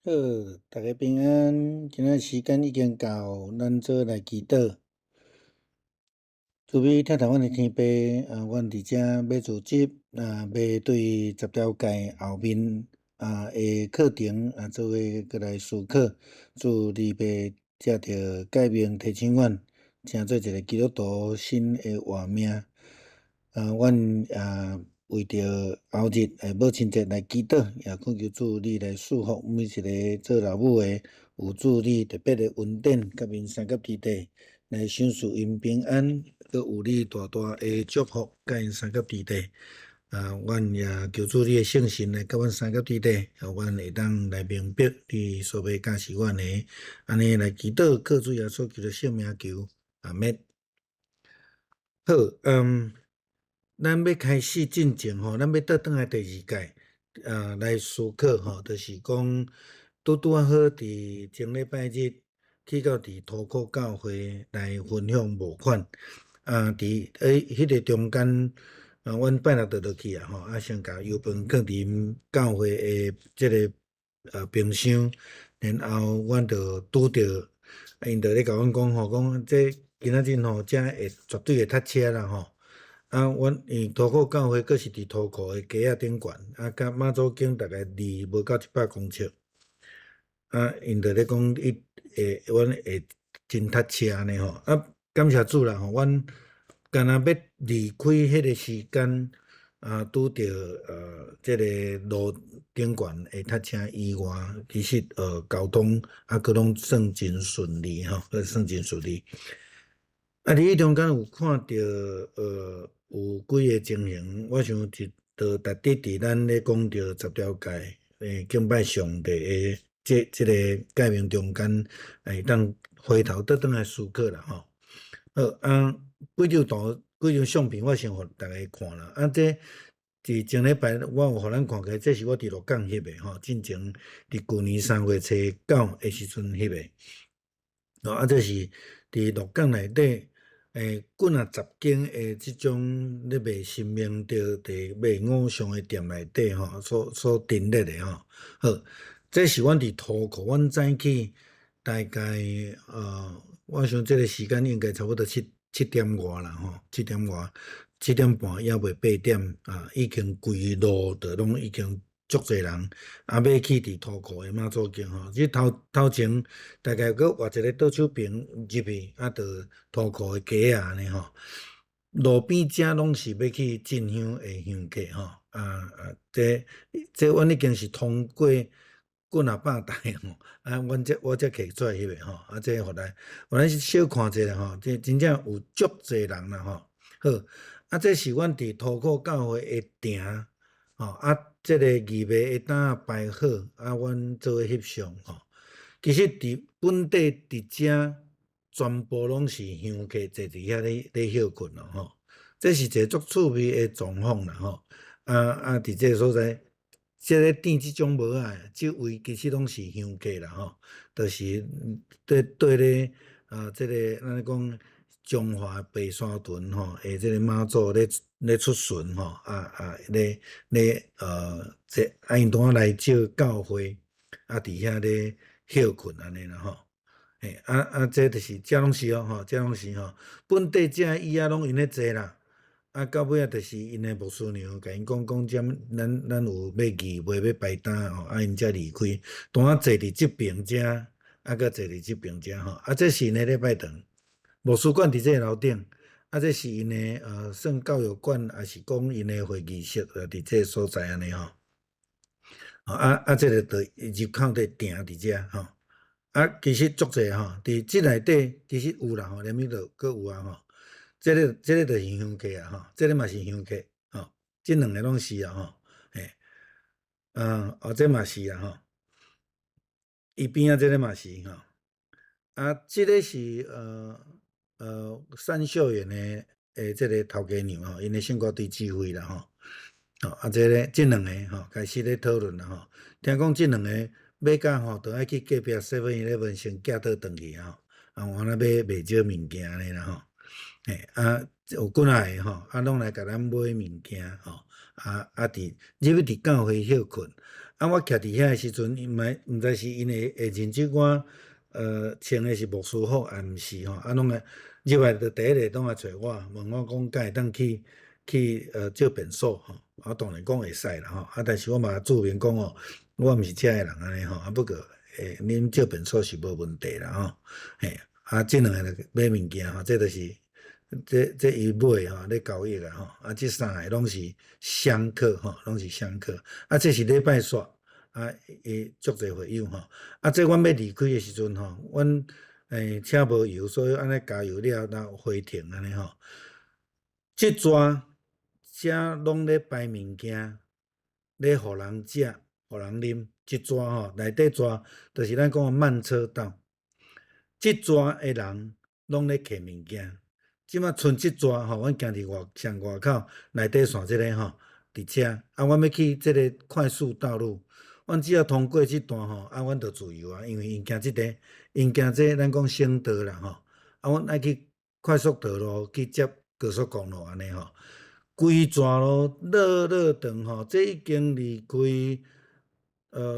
好，大家平安。今仔時間已經到，咱做來祈禱。慈悲疼待阮的天父，啊，阮佇遮欲組織，啊，欲對十條誡後面啊的課程啊，做伙閣來思考。主，你欲藉著誡命提醒阮，成做一個基督徒新的活命。啊，阮啊為著後日的母親節來祈禱，也懇求主你來賜福每一个做老母的，有主你特別的恩典，佮𪜶相佮佇底，來賞賜𪜶平安，閣有你大大的祝福，佮𪜶相佮佇底。啊，阮也求主你的聖神來佮阮相佮佇底，予阮會當來明白你所欲教示阮的，按呢來祈禱，靠主耶穌基督聖名求，阿們。好，咱欲開始進前吼，咱欲倒轉來第二誡，啊，來思考吼，就是講拄拄仔好佇前禮拜日去到佇塗箍教會來分享募款，啊，佇彼个中間，啊，阮拜六就落去啊吼，啊，先共油飯囥佇𪜶教會的這个冰箱，然後阮就拄著，啊，𪜶就咧共阮講吼，講這今仔日吼，遮會絕對會塞車啦吼。啊，阮因為塗箍教會閣是佇塗箍的街仔頂懸，啊，佮媽祖宮大概離無夠100公尺。啊，𪜶就咧講伊會，阮會真塞車按呢吼。啊，感謝主啦吼，阮敢若欲離開彼个時間，啊，拄著這个路頂懸會塞車以外，其實交通啊，閣攏算真順利吼，閣算真順利。啊，佇彼中間有看著有幾个情形，我想一就值得佇咱咧講著十條誡，敬拜上帝的這个誡命中間，會當回頭倒轉來思考啦吼。好，啊，幾張圖、幾張相片，我先予大家看啦。啊，這佇前禮拜我有予咱看過，這是我佇鹿港翕的吼，進前佇舊年3月初9的時陣翕的。哦，啊，這是佇鹿港內底，幾若十間的這種咧賣神明著佇賣偶像的店內底吼，所陳列的吼。好，這是阮佇塗箍，阮早起大概我想這个時間應該差不多七點外啦吼，七點外，7點半猶未8點啊，已經規路就攏已經足濟人，啊，欲去佇塗箍的媽祖宮吼，這頭頭前大概閣活一个倒手邊入去，啊，就塗箍的街仔按呢吼，路邊遮攏是欲去進香的香客吼，啊啊，這這阮已經是通過幾若百台吼，啊，阮這我才摕出來翕的吼，啊，這予來，予咱小看一下吼，這真正有足濟人啦吼，好，啊，這是阮佇塗箍教會的埕，吼，啊，這个義賣的擔仔擺好，啊，阮做伙翕相吼。其實佇本地佇遮全部攏是香客坐佇遐咧歇睏咯吼。這是一个足趣味的狀況啦吼。啊啊，佇這个所在，這个墊這種帽仔，這位其實攏是香客啦吼，就是對對咧啊，這个咱咧講彰化白沙屯吼，的這个媽祖咧出巡吼，啊啊咧咧這啊𪜶當來借教會，啊佇遐咧歇睏按呢啦吼。嘿，啊啊，這就是這攏是哦吼，這攏是吼，本地這椅仔攏𪜶咧坐啦。啊，到尾仔就是𪜶的牧師娘共𪜶講講，這咱有欲義賣欲擺擔吼，啊𪜶才離開。當仔坐佇這爿遮，啊閣坐佇這爿遮吼，啊這是𪜶的禮拜堂，牧師館佇這个樓頂，啊這是𪜶的算教育館，抑是講𪜶的會議室，佇這个所在按呢吼。啊啊，這个就入口佇埕佇遮吼。啊，其實足濟吼，佇這內底其實有啦吼，連面就閣有啊吼。這个這个就是香客啊吼，這个嘛是香客吼，這兩个攏是啊吼，嘿，嗯，哦，這嘛是啊吼，伊邊仔這个嘛是吼，啊，這个是三秀園的這个頭家娘吼，𪜶的聖歌隊指揮啦吼，吼，啊，這个這兩个吼開始咧討論啦吼，聽講這兩个買甲吼，就愛去隔壁 Seven Eleven 先寄倒轉去吼，啊，原來買袂少物件按呢啦吼。嘿，啊，有幾若个吼，啊，攏來共咱買物件吼，啊啊，佇入去佇教會歇睏。啊，我徛佇遐的時陣，𪜶嘛毋知是𪜶會認出我，穿的是牧師服，抑毋是吼，啊，攏來入來就第一个攏來揣我，問我講敢會當去借便所吼，我當然講會使啦吼，啊，但是我嘛註明講哦，我毋是遮的人按呢吼，啊，不過恁借便所是無問題啦吼，嘿，啊，這兩个買物件吼，這就是這伊買吼咧交易啊吼，啊，這三个攏是香客吼，攏是香客，啊，這是禮拜煞，啊，伊足濟會友吼，啊，這阮欲離開的時陣吼，阮車無油，所以按呢加油了，然後回程按呢吼，這逝遮攏咧擺物件，咧予人食，予人啉，這逝吼內底逝就是咱講的慢車道，這逝的人攏咧揢物件。這馬賰這逝吼，阮行佇外上外口內底線這个吼，佇遮，啊，阮欲去這个快速道路，阮只要通過這段吼，啊，阮就自由啊，因為𪜶行這个，𪜶行這咱講省道啦吼，啊，阮愛去快速道路去接高速公路按呢吼，規逝路落落長吼，這已經離開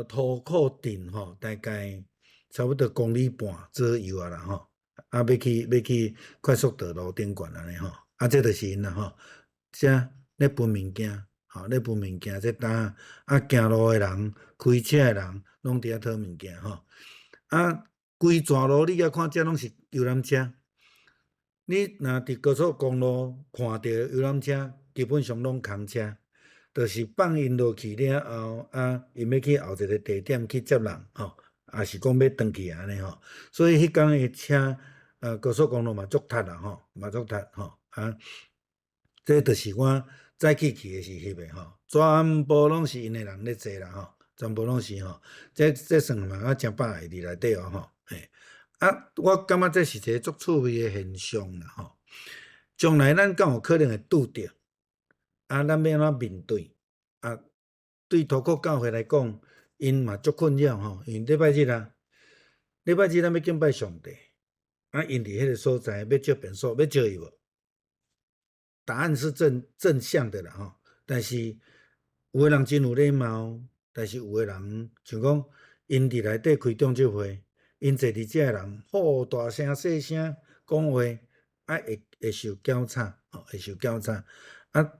塗庫鎮吼，大概差不多公里半左右啊啦吼。啊，欲去快速道路頂懸按呢吼，啊，這就是𪜶啦吼，遮咧分物件，吼咧分物件，這擔啊行路的人、開車的人，攏佇遐討物件吼。啊，規逝路你共看，這攏是遊覽車。你若佇高速公路看著遊覽車，基本上攏空車，就是放𪜶落去了後，啊，𪜶欲去後一个地點去接人吼，抑是講欲轉去按呢吼。所以彼工的車，高速公路嘛足塞啦吼，嘛足塞吼，啊，這就是我早起去的時翕的吼，全部攏是𪜶的人咧坐啦吼，全部攏是吼，這算嘛啊誠百个佇內底哦吼，嘿，啊，我感覺這是一个足趣味的現象啦吼。將來咱敢有可能會拄著？啊，咱欲按怎面對？啊，對塗庫教會來講，𪜶嘛足困擾吼，因為禮拜日啊，禮拜日咱欲敬拜上帝。啊，𪜶佇彼个所在欲借便所，欲借伊無？答案是正向的啦吼。但是有的人真有禮貌，但是有的人像講，𪜶佇內底開長執會，𪜶坐佇遮的人，吼大聲細聲講話，啊會受攪吵，吼會受攪吵。啊，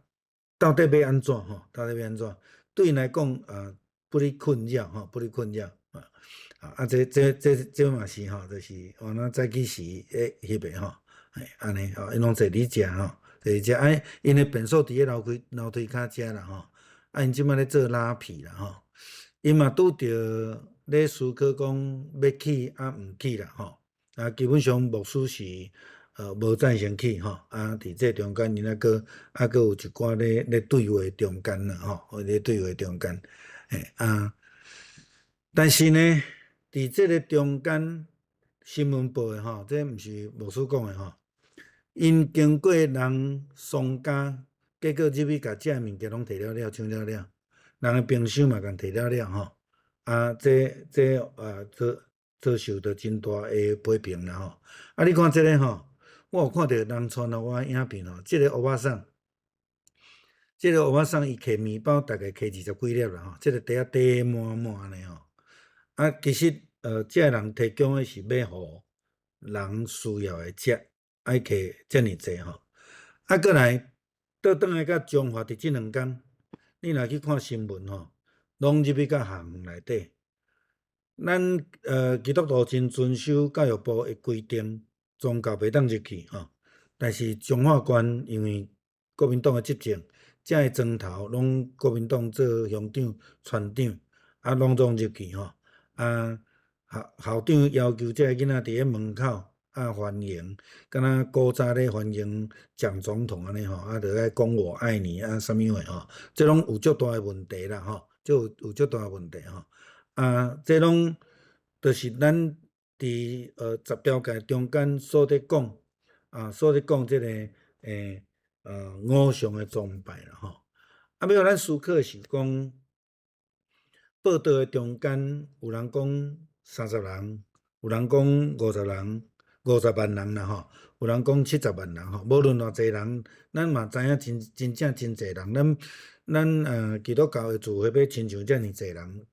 到底欲按怎吼？到底欲按怎？對𪜶來講，不哩困擾吼，不哩困擾。啊，這嘛是吼，就是我咱早起時咧翕的吼，嘿，按呢吼，𪜶攏坐佇遮吼，坐佇遮，啊，𪜶的便所佇咧樓梯跤遮啦吼，啊，𪜶這馬咧做拉皮啦吼，𪜶嘛拄著咧思考講欲去啊毋去啦吼，啊，基本上牧師是無贊成去吼，啊，佇這中間𪜶猶閣有一寡咧對話中間啦吼，咧對話中間，嘿啊，但是呢，佇這个中間，新聞報的吼，這毋是牧師講的吼，𪜶經過人喪家，結果入去共遮物件攏摕了了，搶了了，人的冰箱嘛共摕了了吼，啊，這啊，遭受著真大的批評啦吼。啊，你看這个吼，我有看著人傳予我影片吼，這个歐巴桑，這个歐巴桑伊提麵包大概提二十幾粒啦吼，這个袋仔袋滿滿按呢吼。啊，其實這个人提供的是欲予人需要的食，愛提遮爾濟吼。啊，閣來倒轉來到彰化佇這兩工，你若去看新聞吼，攏入去到校園內底。咱基督徒真遵守教育部的規定，宗教袂當入去吼。但是彰化縣因為國民黨的執政，遮的莊頭攏國民黨做鄉長、村長，啊，攏總入去吼。啊，校長要求這个囡仔佇咧門口啊歡迎，敢若古早咧歡迎蔣總統按呢吼，啊，著愛講我愛你啊，啥物話吼，這攏有足大的問題啦吼，這有足大的問題吼。啊，這攏就是咱佇十條誡中間所咧講，啊，所咧講這个偶像的崇拜啦吼。啊，欲予咱思考的是講，報道的中間有人講30人，有人講50人， 50萬人啦吼，有人講70萬人吼，無論偌濟人，咱嘛知影真真正真濟人，咱基督教的聚會欲親像遮爾濟人，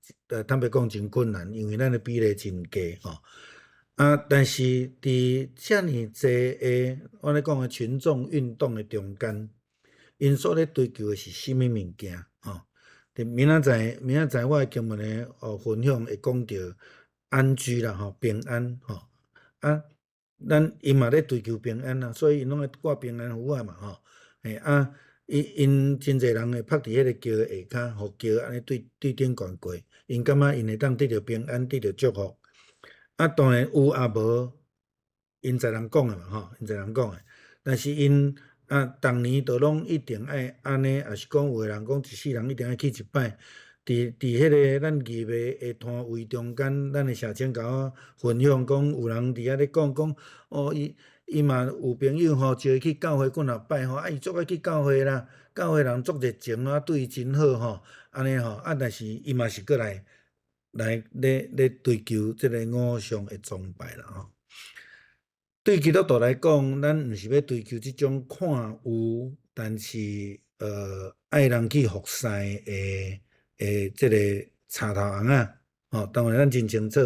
坦白講真困難，因為咱的比例真低吼。啊，但是佇遮爾濟的我咧講的群眾運動的中間，𪜶所咧追求的是啥物物件？吼，佇明仔載我的經文的分享會講著安居啦吼，平安吼。啊，咱𪜶嘛咧追求平安啊，所以𪜶攏愛掛平安符仔嘛吼。嘿啊，𪜶真濟人會曝佇彼個橋下跤，予橋按呢對頂懸過，𪜶感覺𪜶會當得著平安，得著祝福。啊，當然有也無，𪜶在人講的嘛吼，𪜶在人講的。但是𪜶啊，逐年都攏一定愛按呢，抑是講有的人講一世人一定愛去一擺。佇彼個咱義賣的攤位中間，咱的社青共我分享講，有人佇遐咧講講，哦，伊嘛有朋友吼，招伊去教會幾若擺吼，啊，伊足愛去教會啦，教會人足熱情啊，對伊真好吼，按呢吼，啊，但是伊嘛是閣來咧追求這个偶像的崇拜啦吼。對基督徒來講，咱毋是欲追求這種看有，但是愛人去服侍的這个柴頭尪仔，吼，當然咱真清楚。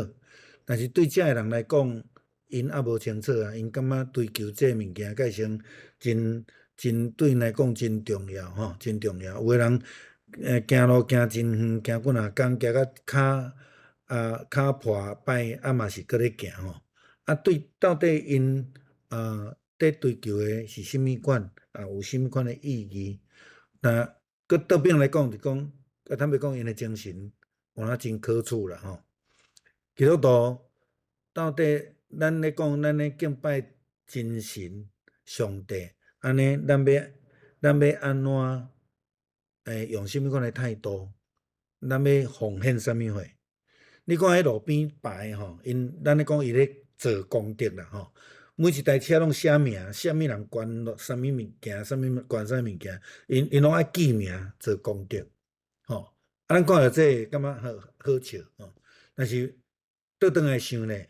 但是對這个人來講，𪜶猶無清楚啊，𪜶感覺追求這个物件，蓋成真真對𪜶來講真重要吼，真重要。有的人行路行真遠，行幾若工，行甲跤啊跤破擺，啊嘛是閣咧行吼。啊，對，到底𪜶佇追求的是啥物款？啊，有啥物款的意義？那閣倒轉來講，就講，啊，坦白講，𪜶的精神有影真可取啦吼。基督徒到底咱咧講，咱咧敬拜真神上帝，按呢，咱欲按怎？用啥物款的態度？咱欲奉獻啥物貨？你看彼路邊擺的吼，𪜶咱咧講伊咧做功德啦吼。每一台車攏寫名，啥物人捐啥物物件，啥物捐啥物物件，𪜶攏愛記名做功德，吼。啊，咱看著這個感覺好好笑吼，但是倒轉來想咧，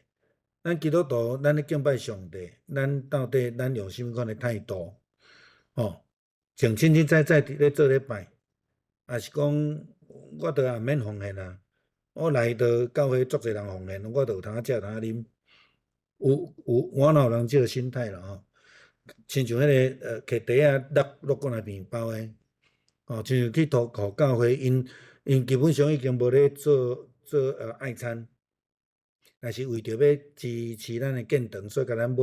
咱基督徒，咱咧敬拜上帝，咱到底咱用啥物款的態度？吼，像清清早早佇咧做禮拜，抑是講我都也毋免奉獻啊，我來到教會足濟人奉獻，我就有通食有通啉。有我哪有人這个心態啦吼？親像彼个摕袋仔落落過來麵包的，吼，親像去托予教會，𪜶基本上已經無咧做愛餐，但是為著欲支持咱的建堂，所以共咱買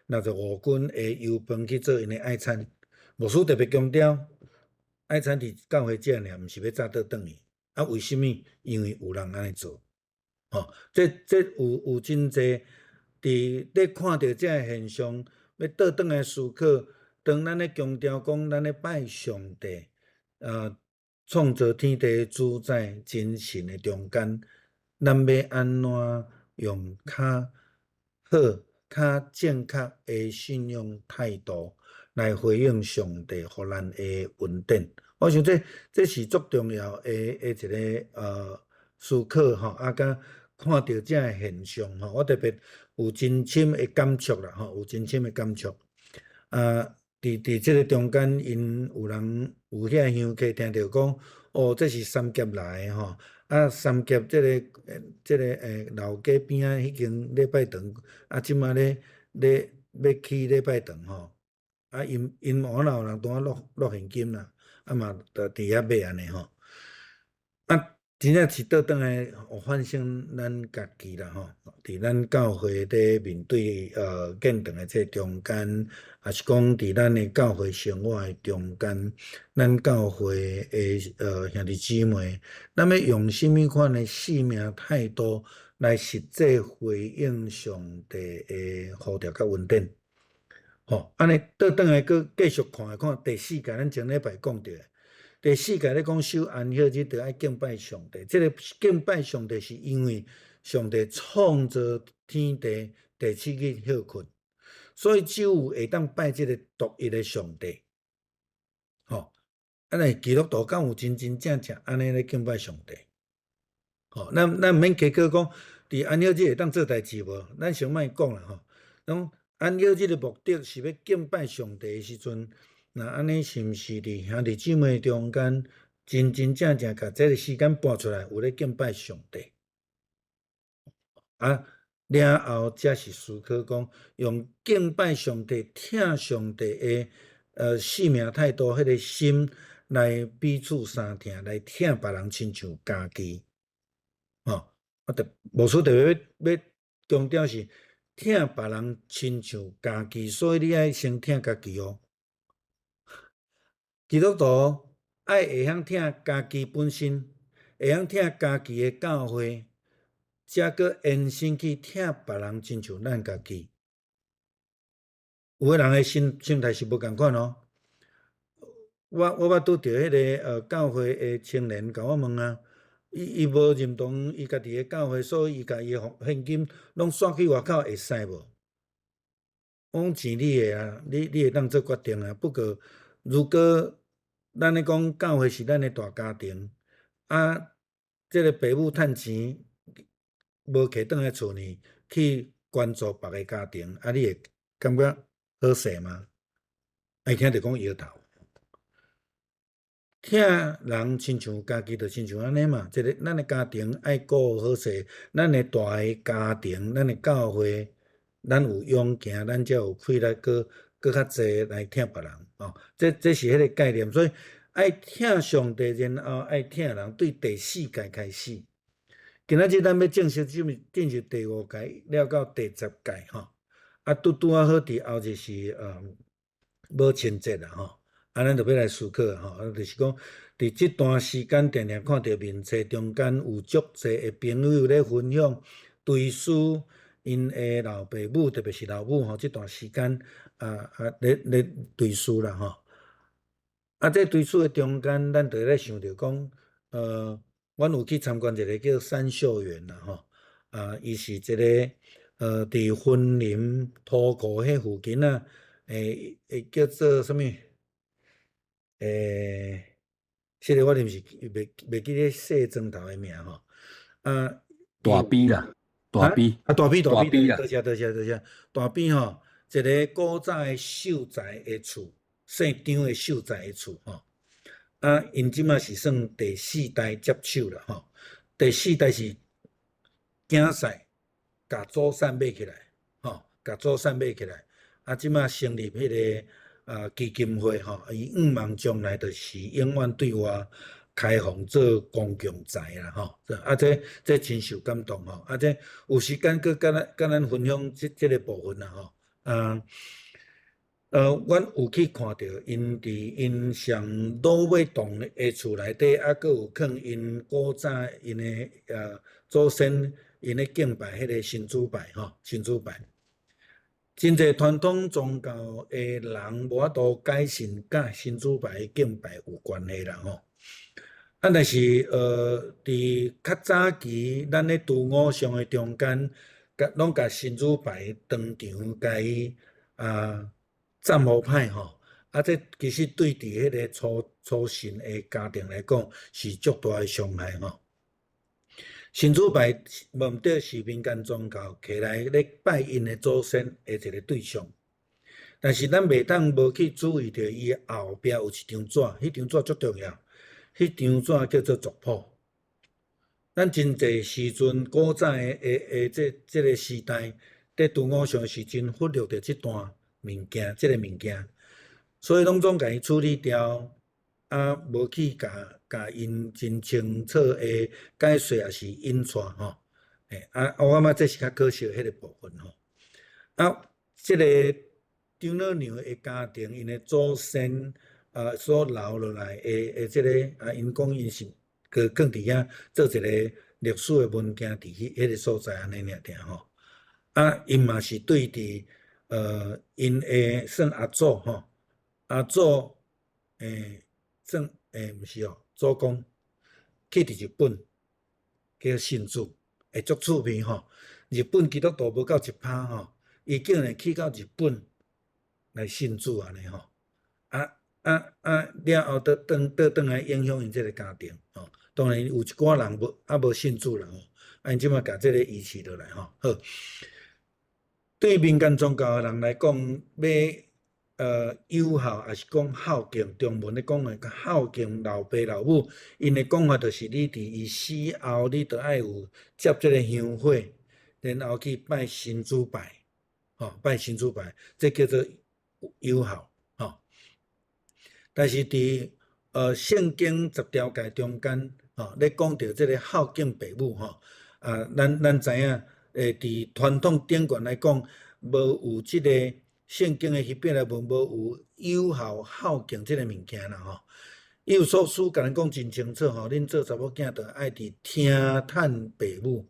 65斤的油飯去做𪜶的愛餐。牧師特別強調，愛餐佇教會食爾，毋是欲早倒轉去。啊，為啥物？因為有人按呢做，吼，這有真濟佇咧看著這个現象，欲倒轉來思考，當咱咧強調講咱咧拜上帝，創造天地的主宰真神的中間，咱欲按怎用較好、較正確的信仰態度來回應上帝予咱的恩典？我想這是足重要的一个思考吼，啊，佮看著這个現象吼，我特別有真深的感觸啦吼，有真深的感觸。啊，佇這个中間，𪜶有人有遐香客聽著講，哦，這是三峽來的吼，啊，三峽這个老街邊仔彼間禮拜堂，啊，這馬咧欲起禮拜堂吼，啊，𪜶有哪有人拄仔落現金啦，啊嘛，就佇遐買按呢吼，啊，真正是倒轉來反省咱家己啦吼，佇咱教會咧面對建堂的這中間，抑是講佇咱的教會生活的中間，咱教會的兄弟姊妹，咱欲用啥物款的生命態度來實際回應上帝的呼召佮恩典？吼，按呢倒轉來閣繼續看看第四誡，咱前禮拜講著的。第四誡咧講守安息日，著愛敬拜上帝。這个敬拜上帝是因為上帝創造天地，第七日歇睏，所以只有會當拜這个獨一的上帝。吼，按呢基督徒敢有真真正正按呢咧敬拜上帝？吼，咱毋免計較講，佇安息日會當做代誌無？咱先莫講啦吼。講按照這个目的是欲敬拜上帝的時陣，若按呢是毋是佇兄弟姊妹中間真真正正共這个時間撥出來，有咧敬拜上帝？啊，了後才是思考講，用敬拜上帝、疼上帝的生命態度，彼个心來彼此相疼，來疼別人親像家己。吼，啊，特牧師特別欲強調是疼別人親像家己，所以你愛先疼家己哦。基督徒愛會曉疼家己本身，會曉疼家己的教會，才閣延伸去疼別人親像咱家己。有的人的心態是無仝款哦。我捌拄著彼个教會的青年共我問啊，伊無認同伊家己的教會，所以伊共伊的現金攏徙去外口會使無？我講錢你的啊，你會當做決定啊。不過如果咱咧講教會是咱的大家庭，啊，這个爸母趁錢無摕轉來厝呢，去捐助別个家庭，啊，你會感覺好勢嗎？伊聽著講搖頭。疼人親像家己，就親像按呢嘛。一个咱的家庭愛顧好勢，咱的大的家庭，咱的教會，咱有勇行，咱才有氣力閣較濟來疼別人哦。這是彼个概念，所以愛疼上帝，然後愛疼人，對第四誡開始。今仔日咱欲正式進入第五誡，了到第10誡吼。啊，拄拄仔好佇後日是母親節啦吼。啊，咱就欲來思考吼，啊，就是講，佇這段時間，定定看著面冊中間有足濟的朋友咧分享追思𪜶的老爸母，特別是老母吼，這段時間咧追思啦吼。啊，這追思的中間，咱就咧想著講，阮有去參觀一个叫三秀園啦吼，啊，伊是一个佇雲林塗湖彼附近啊，會叫做啥物？這个我臨時袂記得細磚頭的名吼。啊，大埤啦，大埤。啊，大埤大埤，多謝多謝多謝。大埤吼，一个古早的秀才的厝，姓張的秀才的厝吼。啊，𪜶這馬是算第四代接手啦吼。第四代是囝婿，共祖產買起來，吼，共祖產買起來。啊，這馬成立彼个基金會吼，伊向望將來就是永遠對外開放做公共財啦吼。啊，這真受感動吼。啊，這有時間閣佮咱分享這个部分啦吼。啊，阮有去看著𪜶佇𪜶上老尾棟的厝內底，猶閣有囥𪜶古早𪜶的祖先𪜶咧敬拜彼个神主牌吼，神主牌。真濟傳統宗教的人無法度解信佮神主牌敬拜有關係啦吼。啊，但是佇較早期，咱咧拄偶像的中間，共攏共神主牌當場共伊讚予歹吼。啊，這其實對佇彼个初信的家庭來講，是足大的傷害吼。神主牌無毋對，是民間宗教起來咧拜𪜶的祖先的一个對象，但是咱袂當無去注意著伊後壁有一張紙，彼張紙足重要，彼張紙叫做族譜。咱真濟時陣古早的這个時代，佇拄偶像是真忽略著這段物件，這个物件，所以攏總共伊處理掉。啊，無去共𪜶真清楚的解說，抑是引帶吼。啊，我感覺這是較可惜的彼个部分吼。啊，這个張老娘的家庭，𪜶的祖先所留落來的這个啊，𪜶講𪜶是閣囥佇遐做一个歷史的文件，佇彼个所在按呢爾爾吼。啊，𪜶嘛是對佇𪜶的算阿祖吼，阿祖算毋是哦，祖公去佇日本去信主，會足趣味吼。日本基督徒無夠1%吼，伊竟然去到日本來信主按呢吼。啊，了後倒轉來影響𪜶這个家庭吼。當然有一寡人無猶無信主啦吼，啊，𪜶這馬共這个維持落來吼。好，對民間宗教的人來講，欲友孝，抑是講孝敬，中文咧講的孝敬老爸老母，𪜶的講法就是你佇伊死後，你著愛有接這个香火，然後去拜神主牌，吼，拜神主牌，這叫做友孝，吼。但是佇聖經十條誡中間，吼，咧講著這个孝敬爸母，吼，啊，咱知影，佇傳統頂懸來講，無有這个聖經的彼邊來文，無有友孝孝敬這个物件啦，吼。以弗所書共咱講真清楚，吼，恁做查某囝著愛佇聽趁爸母，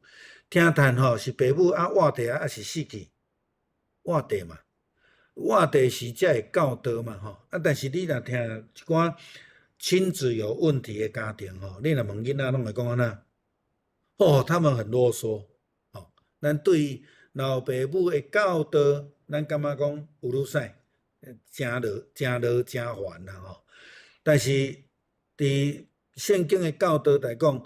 聽趁吼是爸母猶活著啊，抑是死去？活著嘛，活著時才會教導嘛，吼。啊，但是你若聽一寡親子有問題的家庭吼，你若問囡仔攏會講按怎？哦，他們很囉嗦，吼。咱對老爸母的教導，咱感覺講有愈使，誠囉誠囉誠煩啦吼。但是佇聖經的教導來講，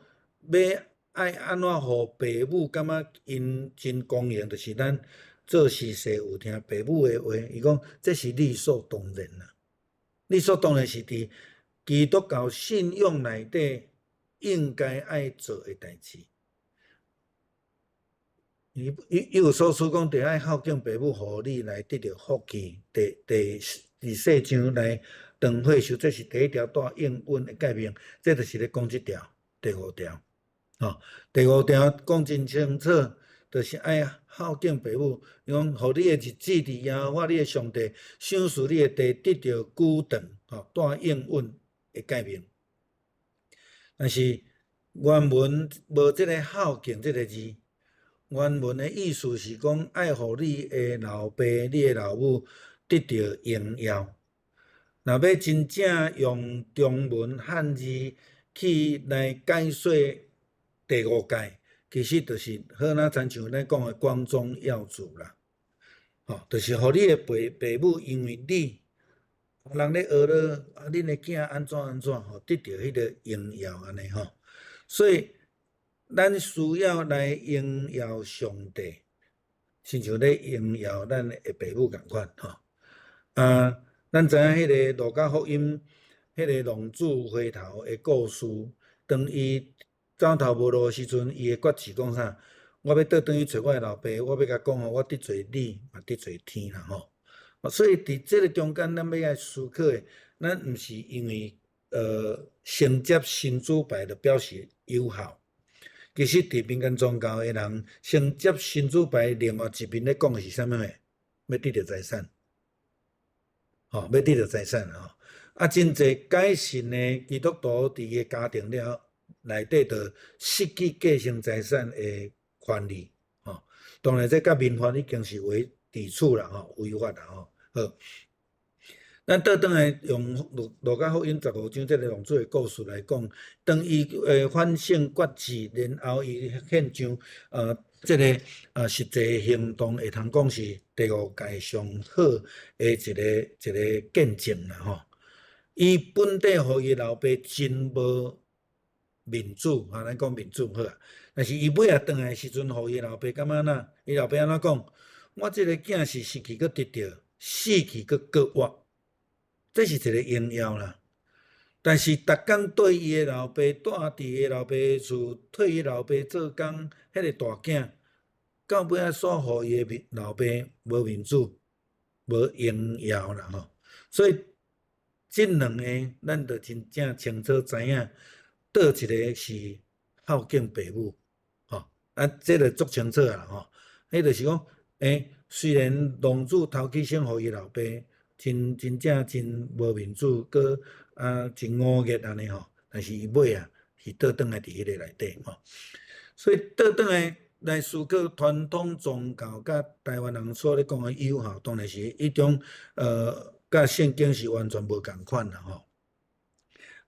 欲愛按怎予爸母感覺𪜶真光榮，就是咱做事勢有聽爸母的話。伊講這是理所當然啦，理所當然是佇基督教信仰內底應該愛做的代誌。伊以弗所書講，著愛孝敬爸母，予你來得著福氣，佇世上來長歲壽，這是第一條帶應允的誡命。這就是咧講這條第五條。吼，第五條講真清楚，就是愛孝敬爸母。伊講，予你的日子佇耶和華你的上帝賞賜你的地得著久長，吼，帶應允的誡命。但是原文無這个孝敬這个字。原文的意思是講，愛予你的老爸、你的老母得著榮耀。若欲真正用中文漢字去來解說第五誡，其實就是好若親像咱講的光宗耀祖啦。吼，就是予你的爸爸母因為你，人咧學咧，啊，恁的囝按怎按怎吼，得著彼个榮耀按呢吼。所以，咱需要來榮耀上帝，親像咧榮耀咱的爸母仝款吼。啊，咱知影彼个路加福音，彼个浪子回頭的故事，當伊走投無路的時陣，伊的決志講啥？我欲倒轉去揣我的老爸，我欲共講吼，我得罪你，嘛得罪天啦吼。所以佇這个中間，咱欲愛思考的，咱毋是因為承接神主牌就表示友孝。其實，佇民間宗教的人，承接神主牌，另外一面咧講的是啥物貨？欲得著財產，吼，欲得著財產吼。啊，真濟改信的基督徒佇伊的家庭了內底，就失去繼承財產的權利，吼。當然，這佮民法已經是為抵觸啦，吼，違法啦，吼。好，咱倒轉來用路加福音15章這个浪子的故事來講，當伊反省決志，然後伊獻上這个實際行動，會通講是第五誡上好的一個見證啦吼。伊本底予伊老爸真無面子，啊，咱講面子好啊。但是伊尾仔轉來的時陣，予伊老爸感覺哪？伊老爸按怎講？我這个囝是失去閣得著，死去閣閣活。這是一个榮耀啦，但是逐工綴伊的老爸，蹛佇伊的老爸厝，替伊老爸做工，彼个大囝，到尾仔煞予伊的老爸無面子，無榮耀啦吼。所以這兩个，咱就真正清楚知影，佗一个是孝敬爸母，吼，啊，這个足清楚啦吼。彼就是講，雖然浪子頭起先予伊老爸。真真正真無面子，閣啊真忤逆按呢吼，但是伊尾仔是倒轉來佇彼个內底吼，所以倒轉來來思考傳統宗教佮台灣人所咧講的友孝，當然是一種佮聖經是完全無仝款啦吼。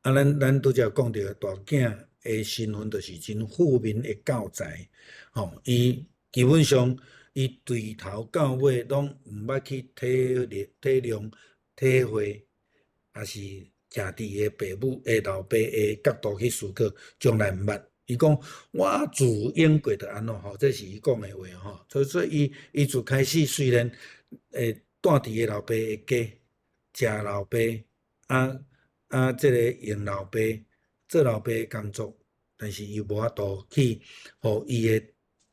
啊，咱拄才講著大囝的身份，就是真負面的教材，吼，伊基本上。伊對頭到尾攏毋捌去體體諒、體會，抑是徛佇伊的爸母、的老爸的角度去思考，從來毋捌。伊講我自嬰過著按怎吼，這是伊講的話吼。所以伊自開始雖然會住佇伊老爸的家，食老爸，這个用老爸，做老爸的工作，但是伊無法度去予伊的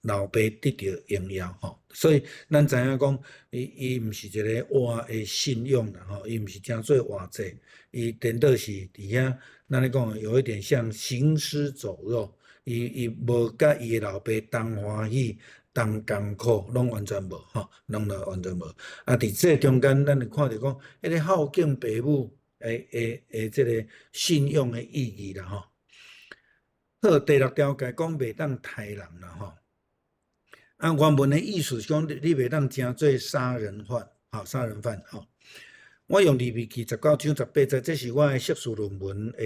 老爸得著榮耀吼。所以咱知影講，伊毋是一个活的信仰啦吼，伊毋是誠做活祭，伊顛倒是佇遐，咱咧講有一點像行屍走肉，伊無佮伊的老爸同歡喜、同艱苦，攏完全無吼，攏著完全無。啊，佇這中間，咱會看著講，彼个孝敬爸母的這个信仰的意義啦吼。好，第六條誡講袂當刣人啦吼。啊，原文的意思是講，你袂當成做殺人犯，吼，殺人犯吼。我用利未記19章18節，這是我的碩士論文的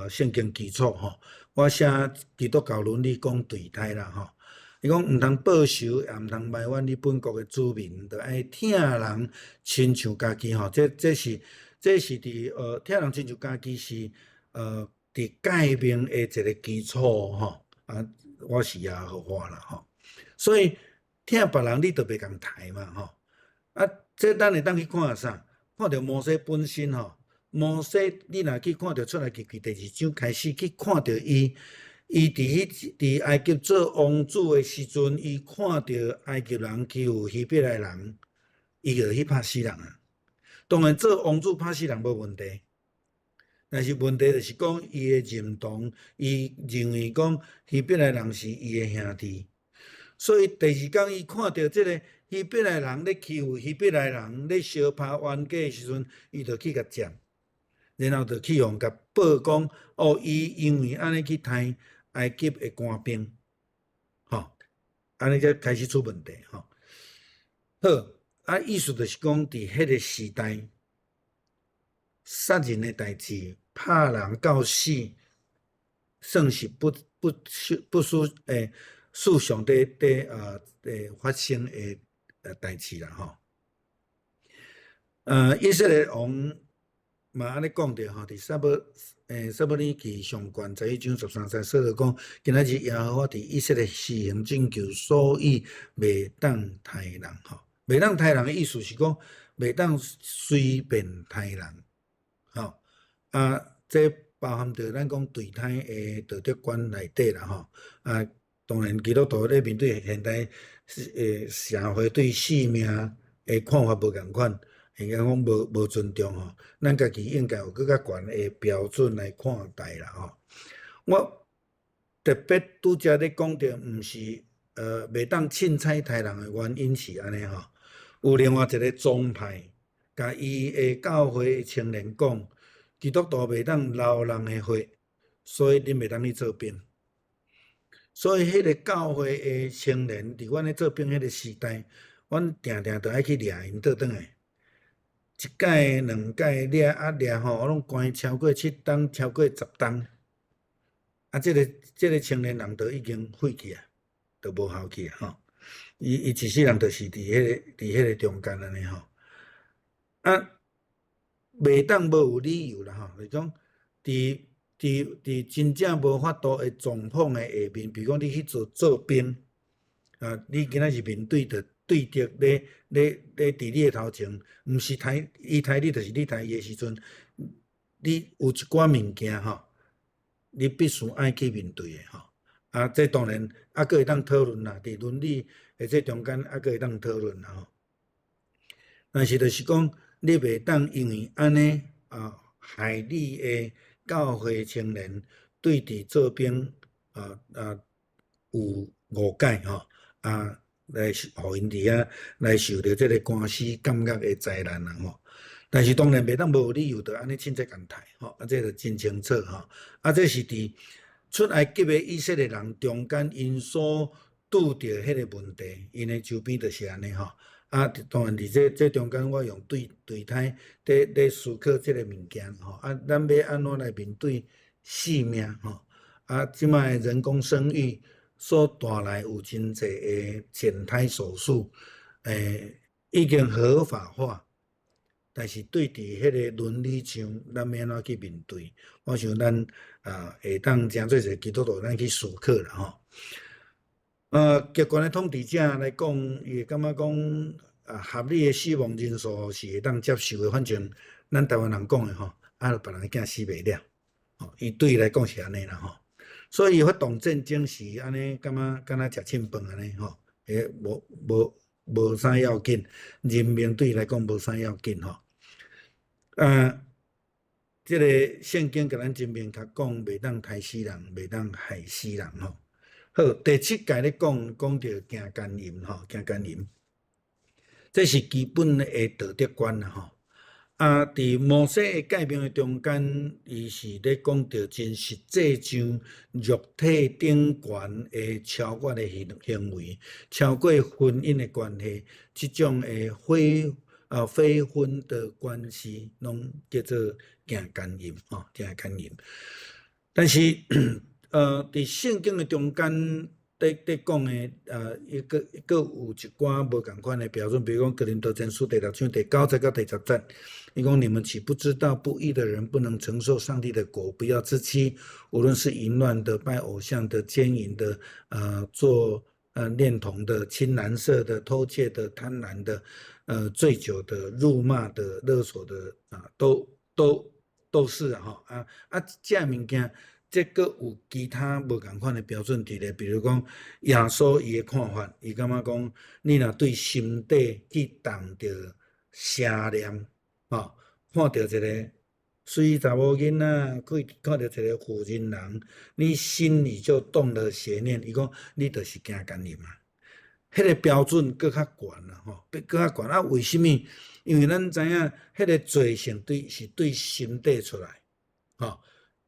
聖經基礎吼。我寫基督教倫理講墮胎啦吼。伊講毋通報仇，也毋通埋怨你本國的子民，著愛疼人親像家己吼。這是佇疼人親像家己是佇誡命的一个基礎吼。啊，我是耶和華啦吼。所以疼別人，你就袂共刣嘛吼。啊，這咱會當去看啥？看著摩西本身吼，摩西你若去看著出埃及記第二章開始去看著伊，伊佇埃及做王子的時陣，伊看著埃及人欺負希伯來人，伊就去拍死人啊。當然做王子拍死人無問題，但是問題就是講伊的認同，伊認為講希伯來人是伊的兄弟，所以第二工伊看著這个希伯來人咧欺負希伯來人，咧相拍冤家的時陣，伊就去共佔，然後就去予共報講，哦，伊因為按呢去刣埃及的官兵，吼，按呢才開始出問題，吼。好，啊，意思就是講，佇彼个時代，殺人的代誌，拍人到死，算是不世上咧發生的代誌啦吼。以色列王嘛按呢講著吼，佇撒母耳記上卷11章13節，掃羅講，今仔日耶和華佇以色列施行拯救，所以袂當刣人吼。袂當刣人的意思是講，袂當隨便刣人，吼。啊，這包含著咱講墮胎的道德觀內底啦吼。啊，當然基督徒咧面對現代社會對性命的看法無仝款，應該講無尊重吼。咱家己應該有閣較懸的標準來看待啦吼。我特別拄才咧講著，毋是袂當凊彩刣人的原因是按呢吼。有另外一个宗派，共伊的教會的青年講，基督徒袂當流人的血，所以恁袂當去做兵。所以彼个教會的青年，佇阮咧做兵彼个時代，阮定定著愛去掠𪜶倒轉來。一擺、兩擺掠啊掠吼，我攏關超過7冬，超過10冬。啊，這个青年人都已經廢去啊，都無效去啊吼。伊一世人就是佇彼个中間按呢吼。啊，袂當無有理由啦吼，就是講佇真正無法度的狀況的下面，比如講你去做兵，啊，你今仔是面對著對敵咧佇你的頭前，毋是刣伊刣你，就是你刣伊的時陣，你有一寡物件吼，你必須愛去面對的吼。啊，這當然猶閣會當討論啦，佇倫理的這中間猶閣會當討論啦吼。但是就是講，你袂當因為按呢啊，害你的教會青年對佇做兵有誤解吼，啊，來予𪜶佇遐來受著這个官司監獄的災難啦吼。但是當然袂當無理由就按呢凊彩共刣吼，啊，這就真清楚吼。啊，這是佇出埃及的以色列人中間，𪜶所拄著彼个問題，𪜶的周邊就是按呢吼。啊，當然佇這中間，我用對墮胎咧思考這个物件吼。啊，咱欲按怎來面對性命吼？啊，這擺人工生育所帶來有真濟的減胎手術，已經合法化。但是對佇彼个倫理上，咱欲按怎去面對？我想咱啊會當誠濟濟基督徒，咱去思考啦吼。極權的統治者來講，伊會感覺講啊，合理的死亡人數是會當接受的，反正咱台灣人講的吼，啊，別人的囝死袂了，吼，伊對伊來講是按呢啦吼。所以伊發動戰爭是按呢，感覺敢若食凊飯按呢吼，欸，無啥要緊，人命對伊來講無啥要緊吼。這个聖經共咱真明確講，袂當刣死人，袂當害死人吼。好，第七誡咧講講著行姦淫吼，行姦淫，這是基本的道德觀啦吼。啊，佇摩西的誡命的中間，伊是咧講著真實際上肉體頂懸的超越的行為，超過婚姻的關係，這種的非婚的關係，攏叫做行姦淫吼，行姦淫。但是，佇聖經的中間，佇講的，伊閣有一寡無仝款的標準，比如講哥林多前書第六章第九節到第十節，伊講你們豈不知道不義的人不能承受上帝的國？不要自欺，無論是淫亂的、拜偶像的、姦淫的、做戀童的、親男色的、偷竊的、貪婪的、醉酒的、辱罵的、勒索的，啊，都是吼，啊，這物件。這閣有其他無仝款的標準佇咧，比如講耶穌伊的看法，伊感覺講，你若對心底去動著邪念，吼，看著一个媠查某囡仔，去看著一个婦人人，你心裡就動了邪念，伊講你就是行姦淫啊。彼个標準閣較懸啦，吼，閣較懸啊？為啥物？因為咱知影，彼个罪性對是對心底出來，吼。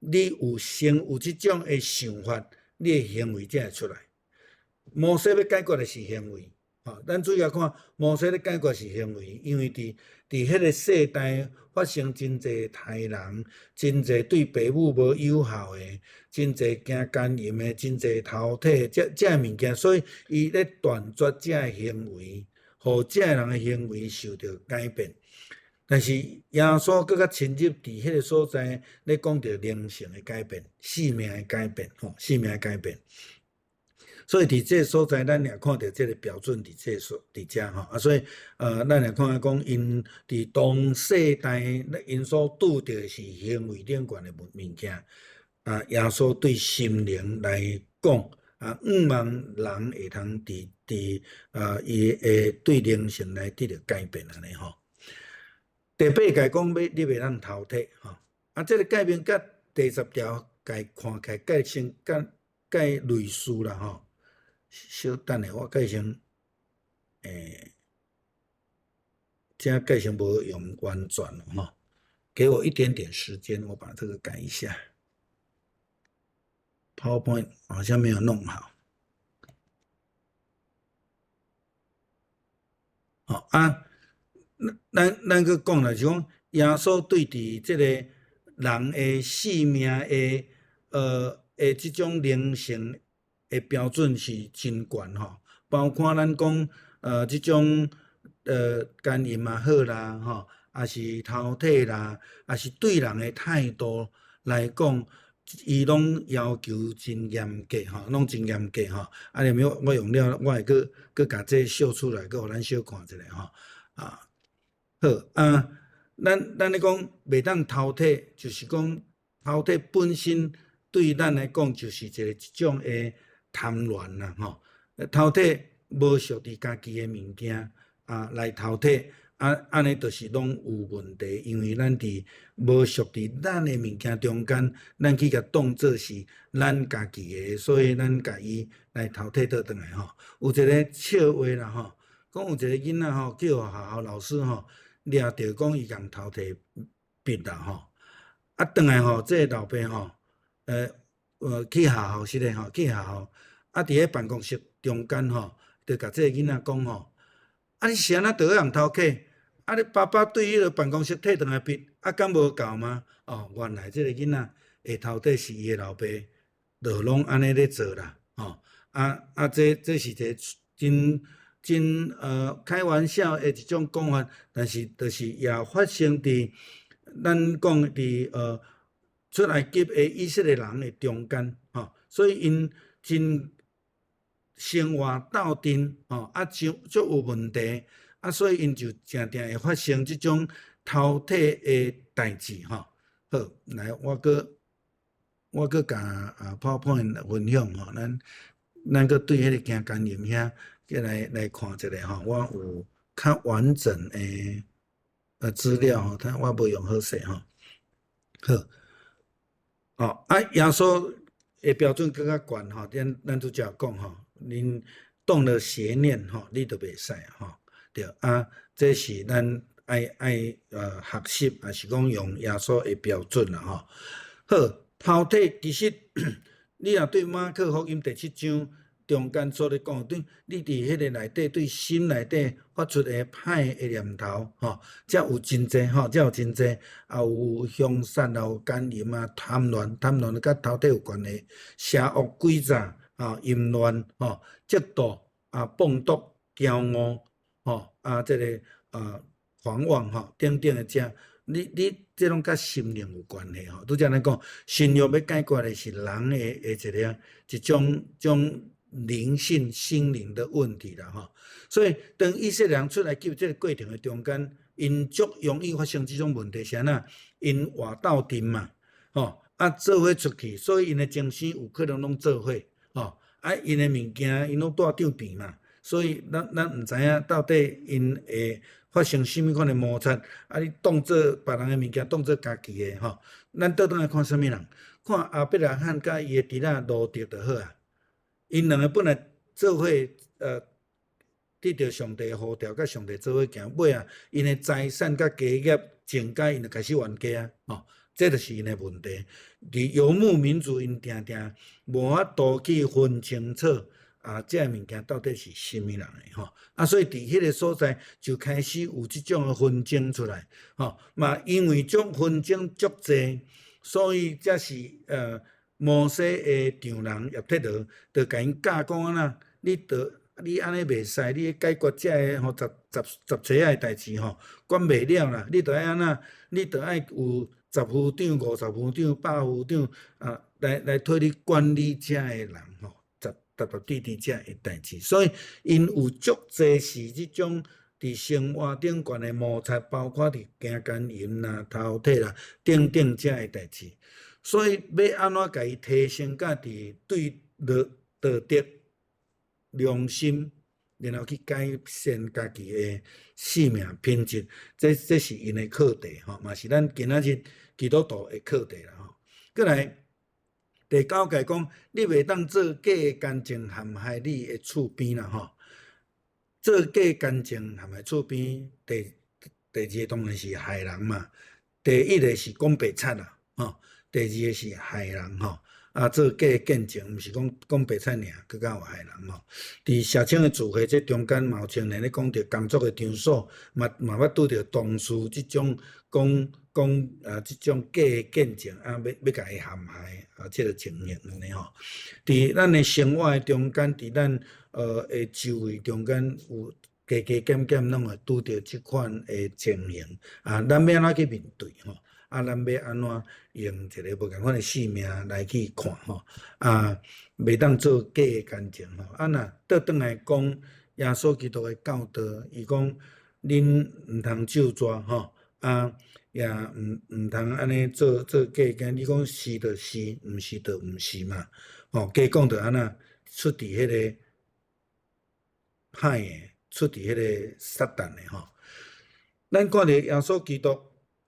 你有先有這種的想法，你的行為才會出來。摩西欲解決的是行為，吼，咱主要看摩西咧解決是行為，因為佇彼个世代發生真濟刣人，真濟對爸母無友好的，真濟行姦淫的，真濟偷提，這物件，所以伊咧斷絕這个行為，予這个人的行為受著改變。但是耶穌閣較深入佇彼个所在咧講著靈性的改變、生命的改變，吼，生命的改變。所以佇這个所在，咱也看著這个標準佇這所佇遮吼，啊，所以咱也看講，𪜶佇當世代，𪜶所拄著的是行為頂懸的物件，啊，耶穌對心靈來講，啊，向望人會通佇啊，伊會對靈性來得著改變按呢吼。第八誡講欲你袂當偷提吼，啊，這个誡命佮第十條誡看起來界性佮蓋類似啦吼。小等下，我蓋先，這蓋先無用完全吼，給我一點點時間，我把這個改一下。PowerPoint 好像沒有弄好。好啊，咱閣講啦，就講耶穌對佇這個人的生命的這種靈性的標準是真懸吼，包括咱講這種姦淫也好啦，吼，抑是偷提啦，抑是對人的態度來講，伊攏要求真嚴格吼，攏真嚴格吼。啊，連我用了，我會閣共這秀出來，閣予咱小看一下吼。啊，好啊，咱咧講袂當偷提，就是講偷提本身對咱來講就是一種的貪戀啦，吼。偷提無屬佇家己的物件啊，來偷提，啊，按呢就是攏有問題，因為咱佇無屬佇咱的物件中間，咱去共當做是咱家己的，所以咱共伊來偷提倒轉來吼。有一个笑話啦吼，講有一个囡仔吼，叫學校老師吼掠著講伊共偷提筆啦吼，啊，轉來吼，這个老爸吼，去學校時咧吼，去學校，啊，佇咧辦公室中間吼，就共這个囡仔講吼，啊，你是按怎著予人偷摕？啊，你爸爸對彼个辦公室提轉來筆，啊，敢無夠嗎？哦，原來這个囡仔會偷提是伊的老爸，就攏按呢咧做啦，吼，啊，這是一个真真開玩笑的一種講法，但是就是也發生佇咱講佇出埃及的以色列人的中間，吼，所以𪜶真生活鬥陣，吼，啊，就足有問題，啊，所以𪜶就誠定會發生這種偷體的代誌，吼。好，來，我閣共啊 PowerPoint 分享吼，咱閣對彼个行姦淫遐，閣來看一下吼，我有較完整的資料吼，睇我無用好勢吼。好，哦，啊，耶穌的標準閣較懸吼，咱拄才講吼，恁動了邪念吼，你就袂使吼，對啊，這是咱愛學習，抑是講用耶穌的標準啦吼。好，偷體其實你若對馬可福音第七章中間所咧講，對，你佇彼个內底對心內底發出的歹的念頭，吼，才有真濟吼，才有真濟，也有兇殺，也有姦淫啊，貪戀，貪戀佮偷體有關係，邪惡詭詐啊，淫亂吼，嫉妒啊，放蕩、驕傲，吼，啊，這个啊，狂妄吼，等等的這，你這攏佮心靈有關係吼。拄才咱講，性欲欲解決的是人的一个一種種靈性、心靈的問題啦吼。所以當以色列人出埃及這個過程的中間，𪜶足容易發生這種問題，是按怎？𪜶活鬥陣嘛，吼，啊，做伙出去，所以𪜶的精神有可能攏做伙，吼，啊，𪜶的物件𪜶攏帶帳邊嘛，所以咱毋知影到底𪜶會發生啥物款的摩擦，啊，你當做別人的物件當做家己的吼，咱倒轉來看啥物人？看亞伯拉罕佮伊的侄仔羅得就好啊。𪜶兩个本來做伙，得著上帝呼召，佮上帝做伙行，尾仔𪜶的財產佮家業增加，𪜶就開始冤家啊，吼，這就是𪜶的問題。佇游牧民族，𪜶定定無法度去分清楚啊，這个物件到底是啥物人的吼。啊，所以佇彼个所在就開始有這種的紛爭出來，吼。嘛，因為這種紛爭足濟，所以才是摩西的丈人葉忒羅，就共𪜶教講按怎，你著你按呢袂使，你解決這个吼十十濟仔的代誌吼，管袂了啦，你著愛按怎，你著愛有十夫長、50夫長、百夫長啊，來替你管理遮个人吼，十十十弟弟遮个代誌，所以𪜶有足濟是這種佇生活頂懸的摩擦，包括佇行姦淫啦、偷體啦等等遮个代誌。所以欲按怎共伊提升到佇對道德良心，然後去改善家己的生命品質，這是𪜶的課題吼，嘛是咱今仔日基督徒的課題啦吼。閣來第九誡講，你袂當做假見證陷害你的厝邊啦吼。做假見證陷害厝邊，第二个當然是害人嘛。第一个是講白賊啦，吼。第二个是害人吼，啊，做假見證，毋是講講白賊爾，閣較有害人吼。佇社青的聚會這中間，嘛有青年咧講著工作的場所，嘛捌拄著同事這種講講啊，這種假見證啊，欲共伊陷害啊，這个情形按呢吼。佇咱的生活的中間，佇咱的周圍中間有加加減減攏會拄著這款的情形，啊，咱欲按怎去面對吼？啊，咱欲按怎用一个無仝款的生命來去看吼？啊，袂當做假見證吼。啊，若倒轉來講，耶穌基督的教導，伊講恁毋通咒詛吼，啊，也毋通按呢做假見，你講是就是，毋是就毋是嘛。吼，加講著按怎出佇彼个歹的，出佇彼个撒旦的吼。咱看著耶穌基督